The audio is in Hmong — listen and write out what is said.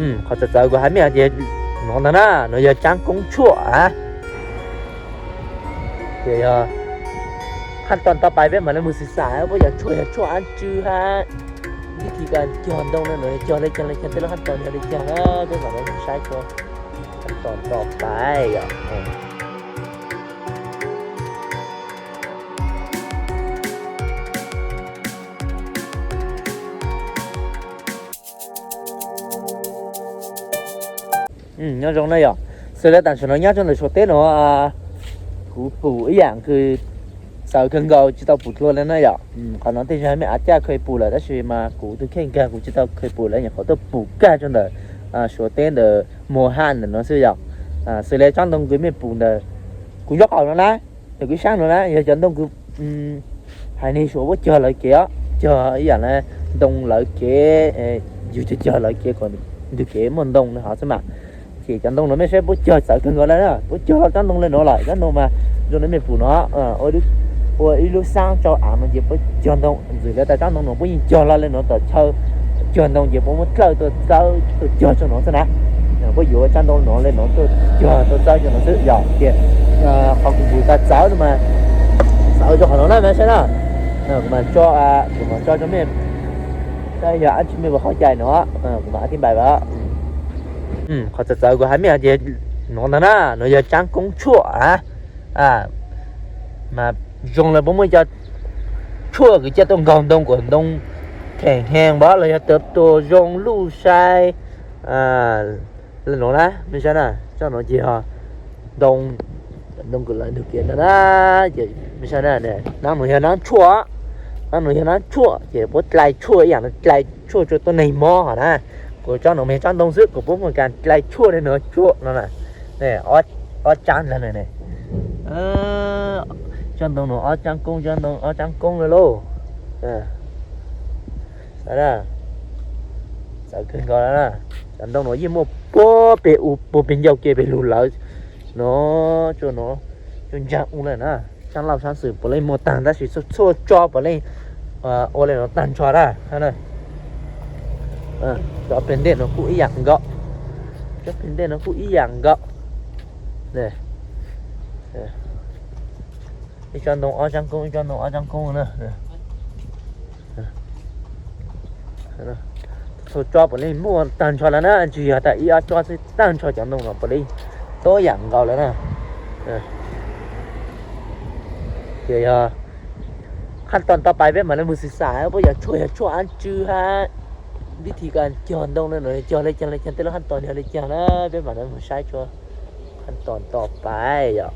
Qhov txawv txawv kuv hais mej ces no ntag na, no yog tsab koob tshuaj a. Ces yog qhab toom tau pais peb mam li mus xav xav puab yog tshuaj, yog tshuaj dab tsi hab, vib thi cog ntoo no, no yog cog le caag le caag, tej lub qhab toom yog le caag na, peb mam li mus saib tshuaj qhab toom tau pais yom. Nyob zoo na yom, xws le tam sim no nyob rau ntawm Suav teb no, kuv pum ib yaam kws txawv kawg nkaus tsis tau pum dlua le na yom. Qhov no tej zaum mej av caj kheev pum lawm tab sis mas kuv tus kheej kag kuv tsis tau kheev pum lawm, nyuam qhuav tuaj pum kag rau ntawm Suav teb ntawm Muas Haj ntawm no xwb yom. Xws le tsob ntoo kws mej pum ntawd, kuv nyob qaum no na, ntawm kuv saab no na, yog cov ntoo kws haiv neeg Suav puab cog lawv kev os, cog ib yaam le ntoo lawv kev, yug cog cog lawv kev kom ntug kev muaj ntoo le hov xwb mas. Ces cov ntoo no mej saib puab cog txawv kawg nkaus le na, puab cog lawm tsob ntoo le no lawm, tsob ntoo mas zoo le mej pum no, ua ib lub xaab tsau av no ces puab cog ntoo ntxiv le tas tsob ntoo no puab yeej cog lawm le no tom chaw cog ntoo ces puab muab dlawb tuaj txawb tuaj cog rau no xwb na. Puab yuav tsob ntoo no le no tuaj cog tuaj txawb rau no xwb yom. Ces qhov kuv pum tas txawv no mas txawv rau qhov no na mej saib na. Kuv mam tso, kuv mam tso rau mej, saib yog dab tsi mej puas qhov cai no, kuv mam thib npais vas. Qhov txawv txawv kuv hais mej ces no ntag na, no yog tsab koob tshuaj a. Mas zoo le puab muaj cov tshuaj kws coj tuaj nkaug ntoo kom ntoo kheem hees npab los yog tua zoo luj sai le no na mej saib na. Tsob no ces yog ntoo, ntoo kws lawv ntug kev ntag na. Ces mej saib na, nab no yog nab tshuaj, nab no yog nab tshuaj ces puab dlai tshuaj ib yaam dlai tshuaj rua tuab neeg mob hov na. Kuv tsob no mas tsob ntoo xwb kuv puab muaj kas dlai tshuaj le no tshuaj no na. Ob tsaab ntag ne. Tsob ntoo no ob tsaab koob, tsob ntoo ob tsaab koob le lauj. Txawv kawg nkaus na. Cov ntoo no yeej muaj puag pem u puag pem ncauj ke pem lug lawv no, tsuas no, tsuas ntsaag u le na. Saab laug saab xwm puav leej muaj taag tab sis txhua tsob puav leej ua le no taag nrho na. Cov peg ntej no kuj ib yaam nkaus, cov peg ntej no kuj ib yaam nkaus. Ib tsob ntoo ob tsaab koob, ib tsob ntoo ob tsaab koob na. Txhua tsob puav leej muaj taag nrho lawm na, tsis yog tas ib ob tsob xwb, taag nrho cov ntoo no puav leej tuab yaam nkaus lawm na. Ces yog qhab toom tau pais peb mam li mus xav xav puab yog tshuaj, yog tshuaj dab tsi hab, vib thi cog ntoo no, no cog le caag le caag, tej lub qhab toom yog le caag na, peb mam li mus saib tshuaj qhab toom tau pais yom.